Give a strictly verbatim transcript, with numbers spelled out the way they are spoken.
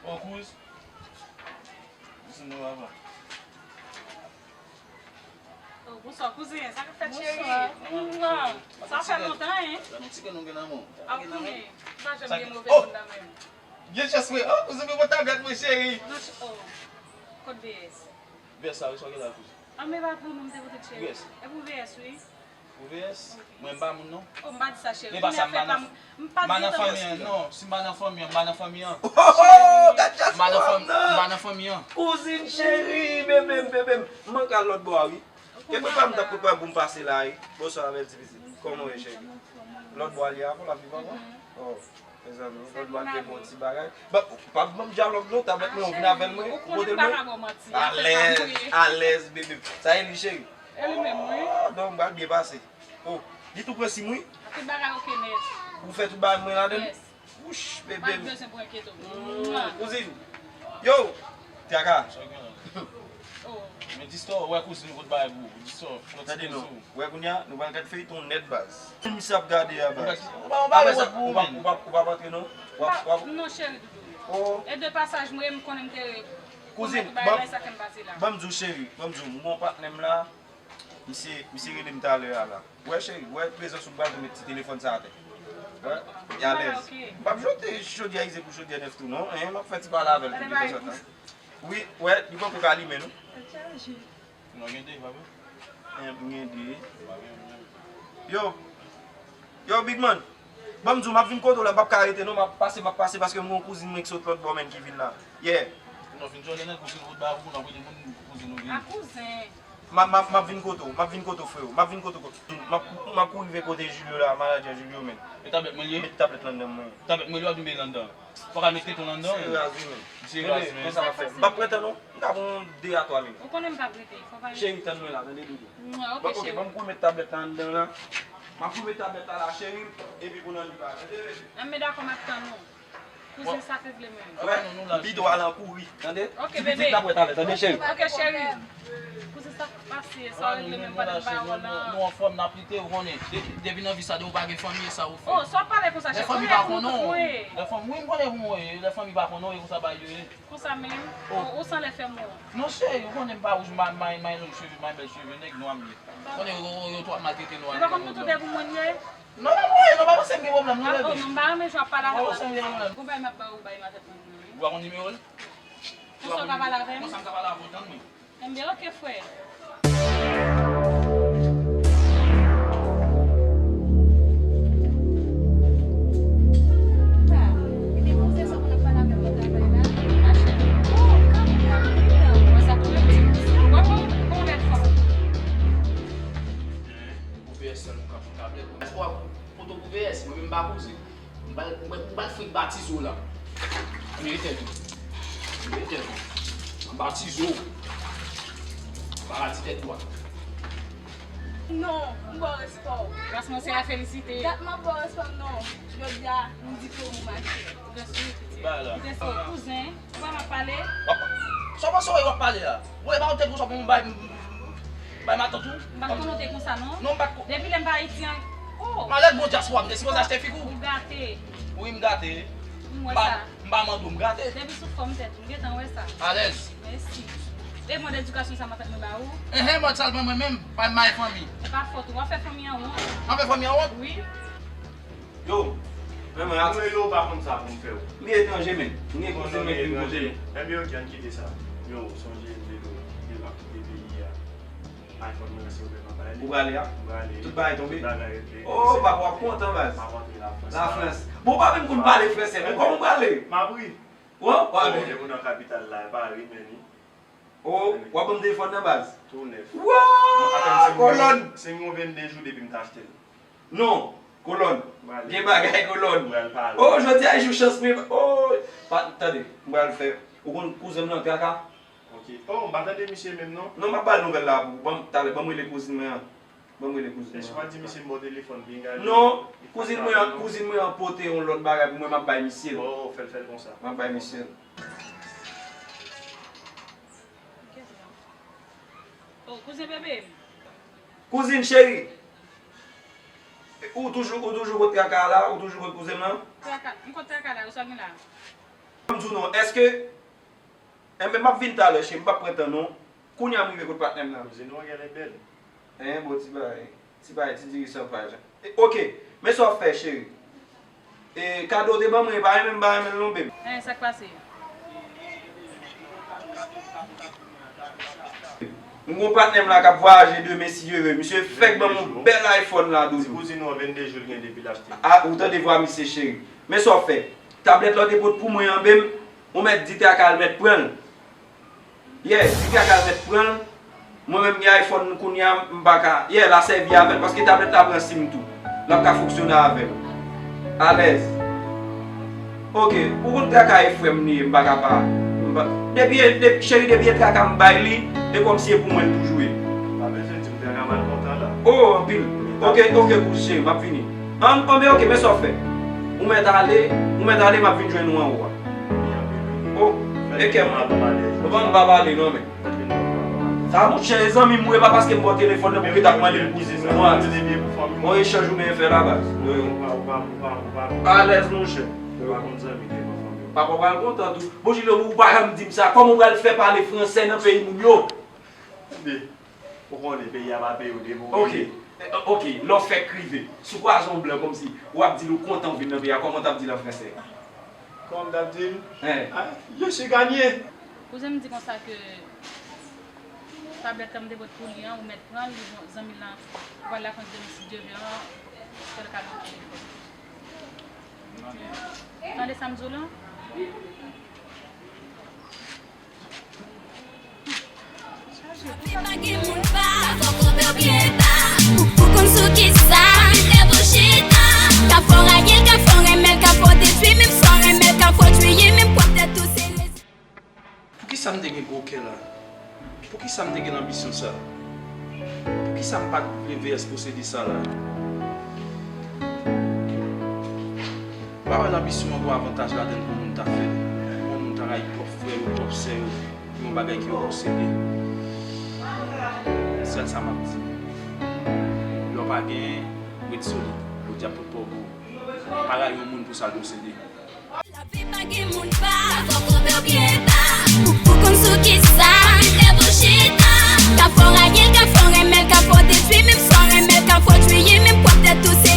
Bon, kouz. Kouzin mwen, papa. Oh, bonswa, kouzen. Sa k ap fèt, cheri? Bonswa. Mwa. Sa fè lontan, hein? Sa nou ti gen nou gen lanmou. Ah, konnen. M pa janm gen move moun nan menm. Gen chans, wi. Oh, kouzin mwen, bon tablèt, mwen, cheri. Non, ch-, oh. Kot V S? V S la, wi, sa w gen la, kouzin? Ah, men pa pou nou, m te pote, cheri. V S. E pou V S, wi. Pou V S? Mwen m pa moun non. Oh, m pa di sa, cheri. E pa sa, m pa nan, m pa nan fanmi an, non. Si m pa nan fanmi an, m pa nan fanmi an. Oh, gad jan fanm nan! M pa nan fanmi an. Kouzin cheri, bebe m, bebe m. M manke al lòt bò a, wi. E prepare m t ap prepare pou m pase la, wi. Bonswa, bèl ti pitit. Kòman w ye, cheri? Lòt bò a li a, pou l ap viv ankò? Oh. Mezanmi, ou konn pa te bon ti bagay. Ba, pa ban m dyalòg non, tablèt mwen, ou vin avè l mwen, ou kote l mwen. Alèz, alèz, bebe. Sa e li, cheri? E li menm, wi. Oh, donk, m pral byen pase. Oh, li tou presi m, wi. Tout bagay oke nèt. Ou fè tout bagay mwen ladan l? Yes. Wouch, bebe m. Pa bezwen pou enkyete w. Mwa, kouzin. Yo, Tiaka. Oh. Men Distò, wè kouzin, kote bagay pou ou. Distò, tande non. Wè kounye a, nou pral gad feyton nèt, baz. Misye ap gade a, baz. Ou pa, ou pa, ou pa, ou pa, ou pa antre non. W ap, w ap. Non, cheri doudou. Oh. E de pasaj, mwen, m konnen m te. Kouzin, ban m di w, cheri, ban m di w, m gon patnè m la. Misye, misye rele m talè a la. Wè, cheri, wè prezans ou, m pral met ti telefòn sa atè. Wè, li alèz. M p ap jete chodyè ize pou chodyè nèf tou non. Hein, m ap fè ti pale avè l tou detanzantan. Wi, wè, li poko ka limen non. Ou gen de, pa vre? M gen de. Yo. Yo, big man. Ban m di w, m ap vin kote w la, m p ap ka rete non, m ap pase, m ap pase, paske m gen yon kouzin mwen ki sot lòt bò menm ki vin la. Yeah. Non, fin jòlè nan kouzin ou ba pou nou, kote moun kouzin ou vin. A kouzen. M ap, m ap, m ap vin kote w, m ap vin kote w, freo, m ap vin kote w. M ap, m ap kouri rive kote Julio la, manadjè Julio menm. E tablèt mwen li ye? Met tablèt lan nan men. Tablèt mwen li w ap vin mete l anndan. Fòk al met teton anndan. Se raz wi menm. Se raz menm. Konsa m ap fè. M p ap pran tan non. M ka pran de a twa minit. Ou konnen m p ap rete. Fò pa rete. Cheri, tann mwen la, tande doudou. Mwen, ok, cheri. Bon, ok, ban m kouri met tablèt la anndan la. M ap kouri met tablèt la la, cheri. Epi pou n annik bagay. Tande, bebe? Ann, men dakò, m ap tann ou. Kouzin, sa k rive menm? Wè, m pito al an kouri, tande? Ok, bebe. Ti pitit n ap wè talè, tande, cheri? Ok, cheri. Kouzin, sa k pase? Sa w regle menm pandan m pa wè w la? Nou anfòm, n ap lite, ou konnen. De-, depi nan vi sa, depi w pa gen fanmi, e sa ou fè. Oh, sa w pale konsa, cheri? Lè fanmi pa konnen w. Lè fanmi, wi, m konnen pou mwen, lè fanmi pa konnen w, e konsa bagay yo ye. Konsa menm? Oh. Ou, ou sanlè fè mwen. Non, cheri, ou konnen m pa wouj, m pa, m pa, m pa long cheve, m pa bèl cheve nèg, nwa m ye. Konnen yo, yo, yo twò maltrete nwa. Ou pa konn mouton de pou moun ye? Non, non, non, non, pa panse m gen pwoblèm non, bebe. Ah, oh, non, m pa renmen jan w ap pale avè m. Pa panse m gen pwoblèm. Gon bagay m ap ba ou, bay m avèk moun nan, wi. Ou pa konn nimewo l? Konsa w ka pale avè m? Konsa m ka pale avè w, tann mwen. Enben, ok, frè. Pou V S sèlman k ap yon tablèt. Èske w ap poto pou V S? Mwen menm m pa poze. M pral, m pral, m pral frenk batize w la. Ann rete tou. Ann rete tou. M ap batize w. Paradis tèt dwat. Non, m ba w respè w. Gras mwen se a felisite. Dat m ap ba w respè m non. Jodi a, m diplome w, machè. Gras wi, pitit. Ba la. Pitit, kouzen. Ou pa m ap pale? W ap, sa w panse w wè w ap pale a? Ou wè pa w te konsa pou m bay, bay matant ou? M pa t konnen w te konsa non. Non, m pa t ko- Depi lè m pa Ayiti an. Oh! Malèt bon dyaspora, m te sipoze achte figi w. Ou gate. Wi, m gate. M wè sa. M pa, m pa mande w, m gate. Depi sou fòm tèt ou, m gentan wè sa. Alèz. Mèsi. E mòd edikasyon sa matant mwen ba ou? Enhen, mòd sa l ban mwen menm, pa m bay fanmi. Se pa fòt ou, w ap fè fanmi an wont. M ap fè fanmi an wont? Wi. Yo, men mwen ati. Mwen yo pa konn sa pou m fè w. M etranje, men. M gen kouzen mwen vin kote nou. Enben, ok, ann kite sa. Yo, sonje m te di w, depi m ap kite peyi a. iPhone mwen se ouvè m ap ale. Ou prale a? M prale. Tout bagay tonbe? Bagay regle. Oh, papa, w ap kontan, baz. M ap antre Lafrans la. Lafrans. Bon, w pa menm konn pale fransè, men kòman w prale? M ap ri. Wè, w prale. Oh, depi w nan kapital la, e pa ri, men ni. Oh, w ap ban m telefòn nan, baz? Tou nèf. Waw, kolòn! Se m yon vennde jou depi m t achte l. Non, kolòn. Gen bagay, kolòn. Oh, jodi a e jou chans mwen. Oh, pa, tande, m pral fè. Ou konn kouzen m nan, Kaka? Ok. Oh, m pa tande misye menm, non. Non, m ap ba l nouvèl la pou ou. Ban m, talè, ban m rele kouzin mwen an. Ban m rele kouzin mwen an. Èske w pa di misye m ba w telefòn, pinga li? Non, kouzin mwen an, kouzin mwen an pote yon lòt bagay pou mwen, m ap bay misye l. Oh, fè l, fè l konsa. M ap bay misye l. Oh, kouzen bebe m. Kouzin cheri. Ou toujou, ou toujou kot Traka la, ou toujou kot kouzen m nan? Traka, m kot Traka la, ou sa gen la? M di w non, èske, enben, m ap vin talè, cheri, m p ap pran tan non. Kounye a m rive kot patnè m nan. Kouzin ou an genlè bèl. Hein, bon, ti bagay. Ti bagay, ti diri san paj. E, ok, men sa w ap fè, cheri. E, kado w te ban mwen, e pa renmen m pa renmen l non, baby. Hein, sa k pase? M gon patnè m la k ap vwayaje demen, si Dye vle. Misye fèk ban m yon bèl iPhone la, doudou. Ti kouzin ou an vennde jou l gen depi l achte. A, ou tande vwa misye, cheri. Men sa w ap fè. Tablèt la w te pot pou mwen an, baby, ou mèt di Traka al mèt pran l. Yeah, di Traka al mèt pran l. Mwen menm gen iPhone kounye a, m pa ka. Yeah, l a sèvi avè l, paske tablèt la pran sim tou. L ap ka fonksyone avè l. Alèz. Ok, ou konn Traka e frè m li ye, m pa ka pa. M pa, depi, depi, cheri, depi e Traka m bay li, e kòmsi e pou mwen l toujou ye. Pa bezwen di m Traka mal kontan la. Oh, anpil. Ok, ok, kouz cheri, m ap vini. An, anben, ok, men sa w fè. Ou mèt ale, ou mèt ale, m ap vin jwenn ou anwo a. Oh, e kè m. Nou pa, nou pa pale non, men. Sa monchè, e zanmi m ou ye, pa paske m ba w telefòn nan pou w ret ap mande m pou zanmi m. Yon echanj ou menm fè la, baz. Alèz, monchè. Papa w pral kontan tou. Bon, Jilio, ou pa janm di m sa. Kòman w pral fè pale fransè nan peyi moun yo? Tande, ou konnen peyi a pa peyi w depi w rive. Ok, lè w fèk rive, si w kwaze yon blan kòmsi, w ap di l ou kontan w vin nan peyi a, kòman w t ap di l an fransè? Kòman m t ap di l? Hein. Ah, je suis gagné. Kouzen m di konsa ke tablèt la m te pot pou li an, ou mèt pran l, li bon, zanmi l lan, ou pral lakans demen si Dye vle an, fè l kado telefòn. Tande sa m di w lan? Ou konn sou kisa. Ka fè w rayi l, ka fè w renmen l, ka fè w detwi, menm si w renmen l, ka fè w tchwiye, menm pwòp tèt ou se lezi. Poukisa m te gen gwo kè la? Poukisa m te gen lanbisyon sa? Poukisa m pa t vle V S posede sa la? M pa wè lanbisyon an gon avantaj ladan l pou moun ta fè l. Pou moun ta rayi pwòp frè yo, pwòp sè yo, pou yon bagay ke yo posede. Sèl sa m ap di. Lè w pa genyen, ret solid. Podyab tout pa w gou. Pa rayi yon moun pou sa l posede. Lavi pa gen moun pa. Fò koube w byen ba. Ou, ou konn sou kisa. Kite pou chita. Ka fè w rayi l, ka fè w renmen l, ka fè w detwi, menm si w renmen l, ka fè w tchwiye, menm pwòp tèt ou se